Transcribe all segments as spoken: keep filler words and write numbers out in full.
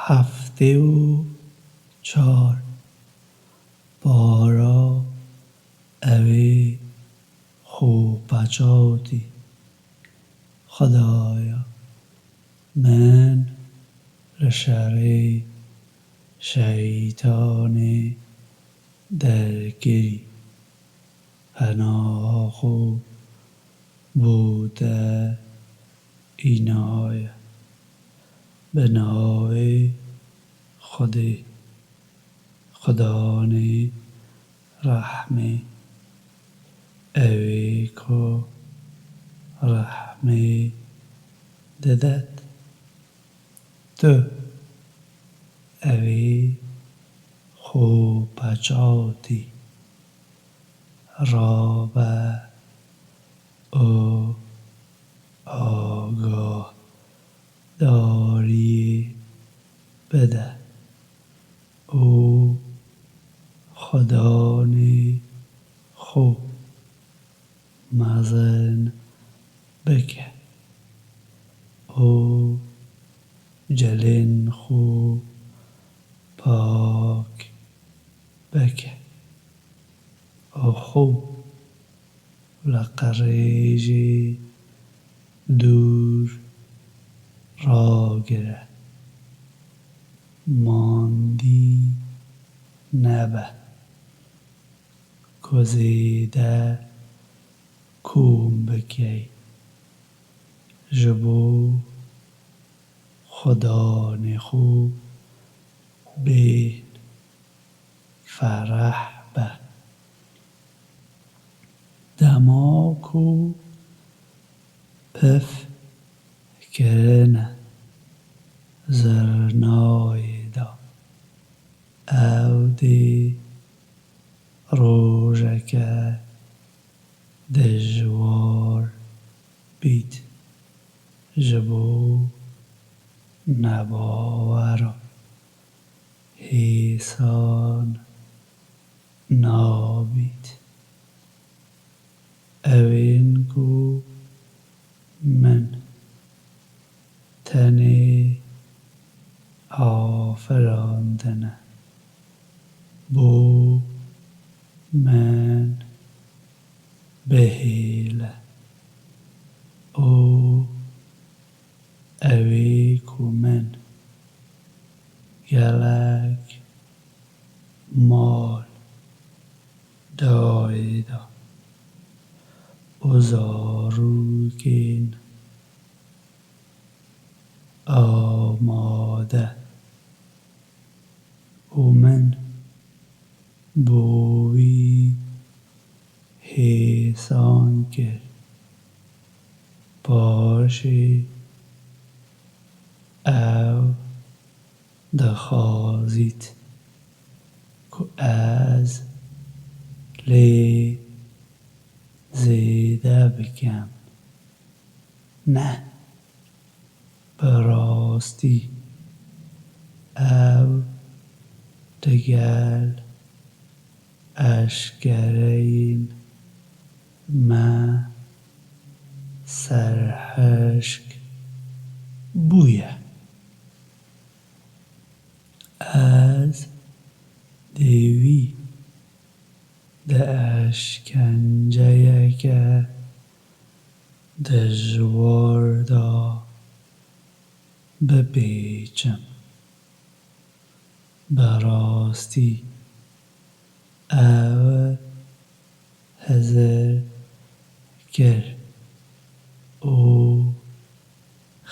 Heftê û çar. Para ewê xwe paçawtî. Xwedaya min li şerê şeytanê derkirî. Penaha xwe bo te înaye. Bi navê Xwedê, Xudanê rehmê, ewê ku rehmê didet. Tu ewê xwe paçawtî. Rabe û agahdariyê bide û Xudanê xwe mezin bike û cilên xwe pak bike û xwe li qirêjê dûr ragire. Mandî nebe ku zêde kom bikey. Ji bo Xudanê xwe bê fereh be. Dema ku piv kirine zirnayê de, ew dê rojeke dijwar bît ji bo nebawera hêsan nabît. Ewên ku min tenê afirandine, bo min bihêle û ewê ku min gelek mal dayê de û zarokên amade û min bo wî hêsan kir. Paşê ew dixwazît ku ez lê zêde bikim. Ne, bi rastî ew digel eşkereyên me serhişk bûye. Ez dê wî di eşkenceyeke dijwar de bipêçim. Bi rastî ew hizir kir û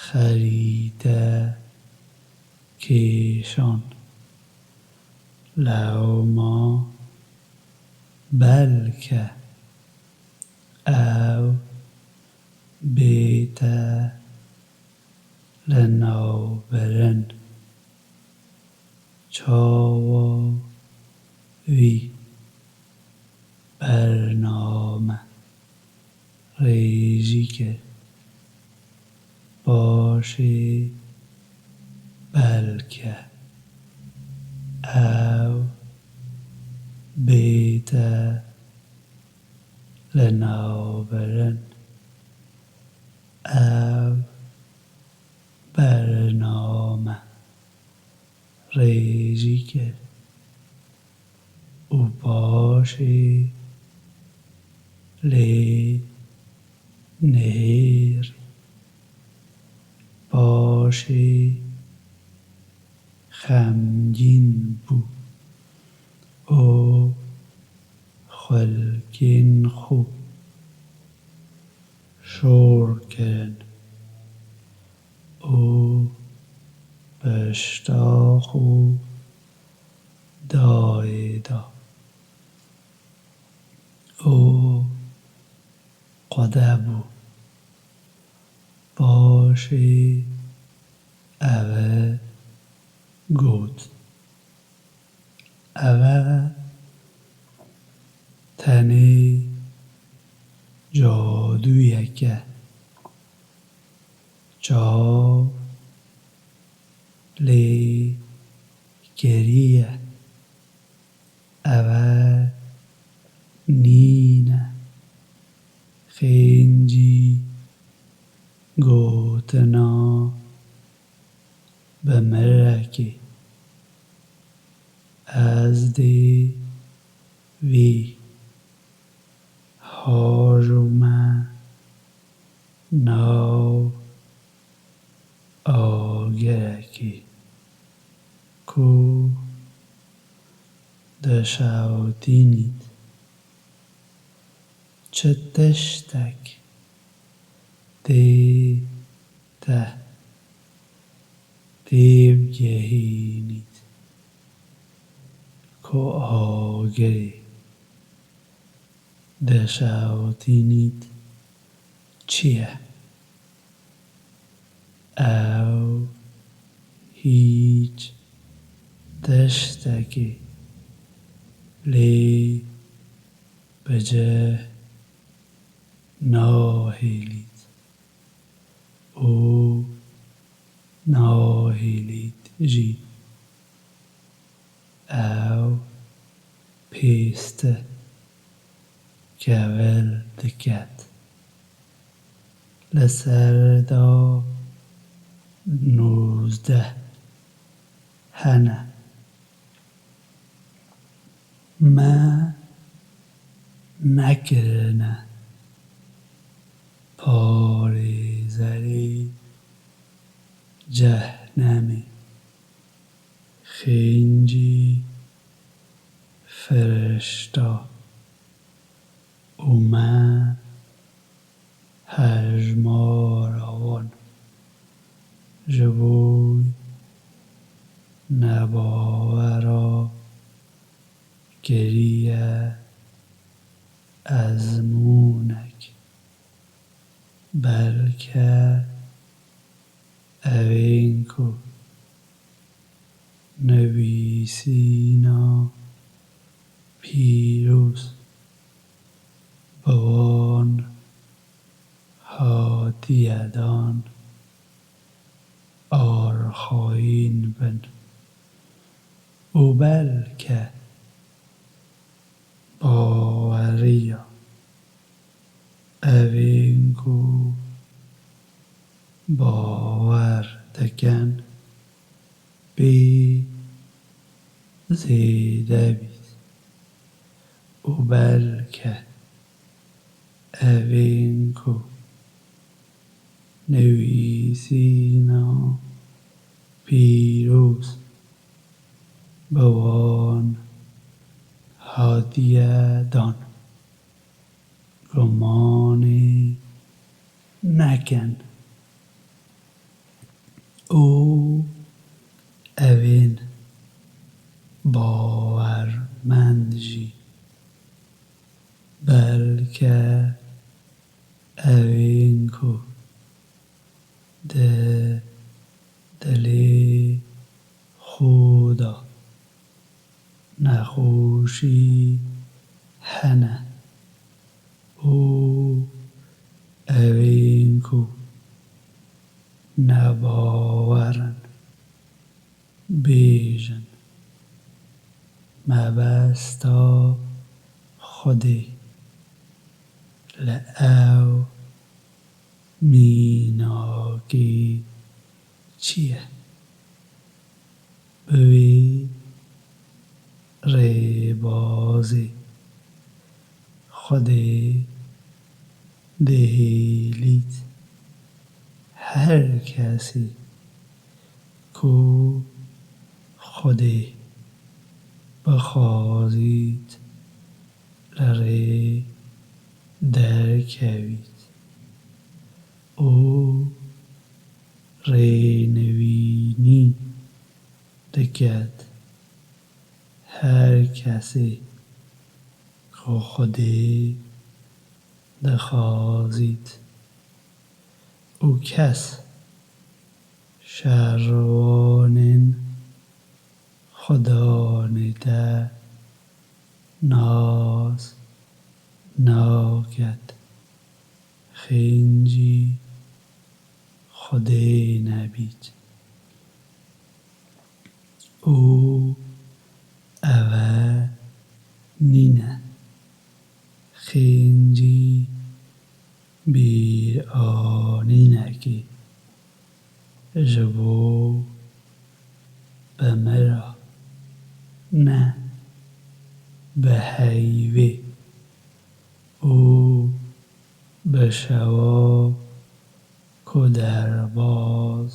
xerîte kêşan. Lewma belke ew bête linavbirin. Çawa wî bername rêjî kir? Paşê belke ew bête linavbirin. Ev bername rê jî kir û paşê lê nihêr. Paşê xemgîn bû û xwelkên xwe şor kirin û pişta xwe dayê da û qede bû. Paşê ev e got: Ev e tenê cadûyek e. Çav lê kiriye. Ev e nîne. Xêncî gotina bi mirekê. Ez dê vî hajûme nav agirekê ku dişewitînît. Çi tiştek dê te têbigihînît ku agirê dişewitînît çi ye? Ew hîç tiştekê lê bi cih nahêlît û nahêlît jî. Ew pêste kevil diket. Li ser de nûzdeh hene. Me nekirine parêzerê cehnemê. Xêncî firişta û me hejmara wan ji bo nebawera kiriye ezmûnek. Belke evên ku nivîsîna pîroz bi wan hatiye dan arxayîn bin û belke baweriya evên ku bawer dikin pê zêde bît û belke evên ku nivîsîna pîroz bi wan hatiye dan gumanê nekin û evên bawermend jî belke evên ku di dilê xwe de nexweşî hene û evên ku nebawer in bêjin, mebesta Xwedê li ew mînakê çi ye? Wî rêbazê Xwedê dihêlît her kesî ku Xwedê bixwazît li rê derkevît û rênivînî diket her kesê ku Xwedê dixwazît û kes şervanên Xudanê te nas naket, xêncî Xwedê nebît. Û ev e nîne xêncî bîranînekê ji bo bi min re, ne bi heyvê û bi şewa ku derbas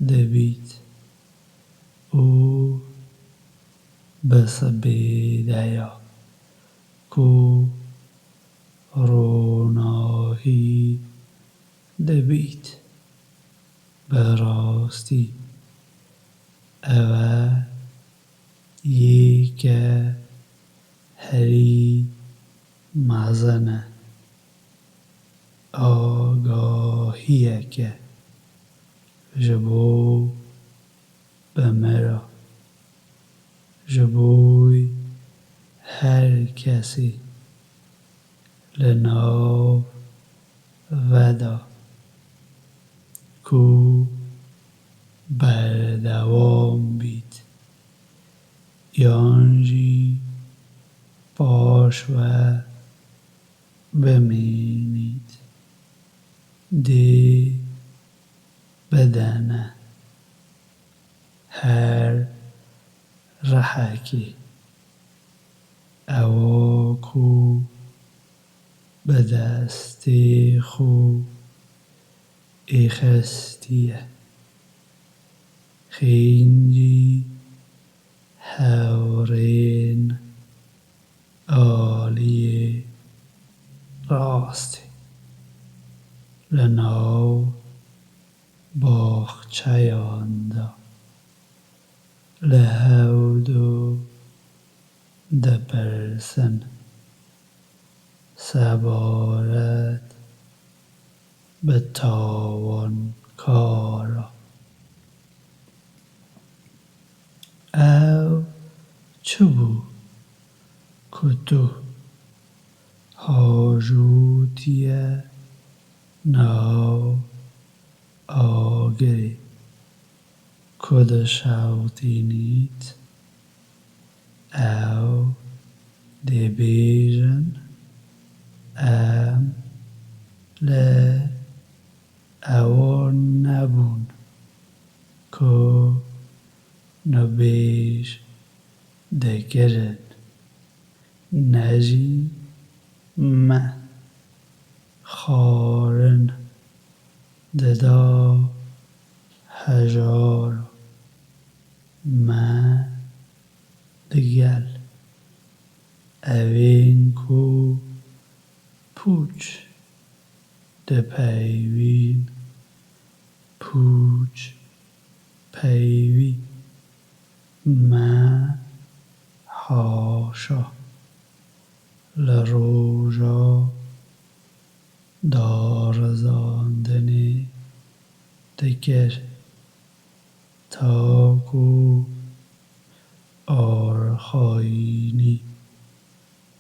dibît û bi sibê de ya ku ronahî dibît. Bi rastî ev e yeke herî mezin e. Agahiyeke ji bo bi min re, ji bo her kesî li nav veda ku berdewam bît yan jî paş ve bimînît, dê bidene her rihekê. Ewa ku bi destê xwe êxistiye, xêncî hewrên aliyê rastê li nav baxçeyan de li hevdu dipirsin sebaret bi tawankara. Ew çi bû ku tu hajûtiye nav agirê ku dişewitînît? Ew dibêjin, em li ewan nebûn ku nûbêj dikirin, ne jî me xwarin dida hejara. Me digel ewên ku pûç dipeyivîn, pûç peyivî me haşa li roja darizandinê dikir, ta ku arxayînî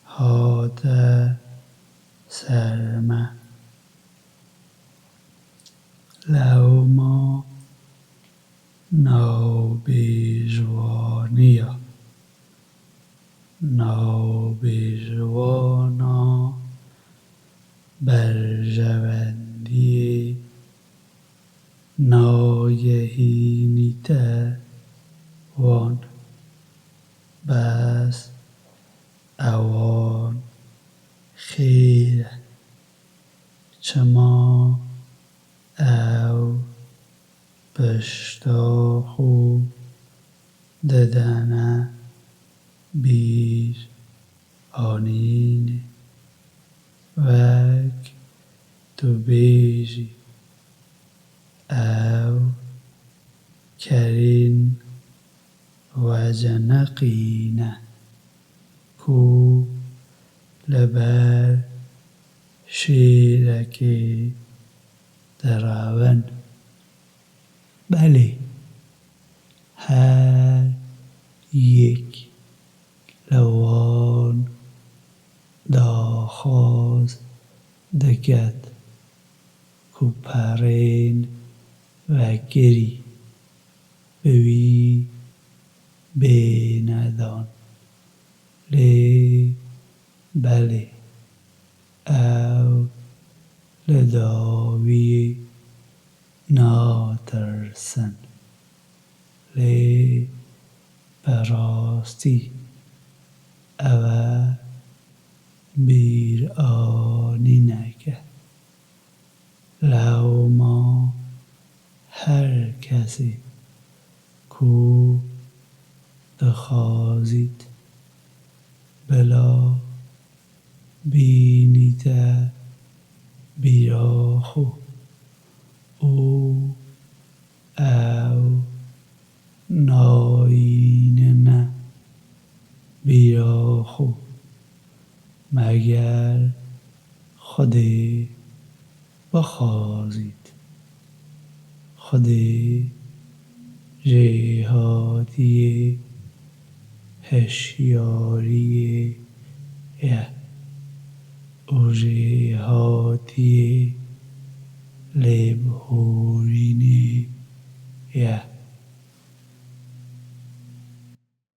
hate ser me. Lewma navbêjvaniya. Navbêjvana berjewendiyê nagehînî te wan. Bes ewan xêr e. Çima ew pişta xwe didene bîr anînê? Wek tu bêjî, ew kerîn veceneqîne ku li ber şêrekê direvin. Belê, her yek li wan daxwaz diket ku perên vekirî bi wî bêne dan. Lê belê, ew li dawiyê natirsin. Lê bi rastî ew e bîranîneke. Lewma her kesê ku dixwazît bila bînîte bîra xwe û ew nayînine bîra xwe, meger Xwedê bixwazît. Xwedê jêhatiyê hişyariyê ye û jêhatiyê lêbihû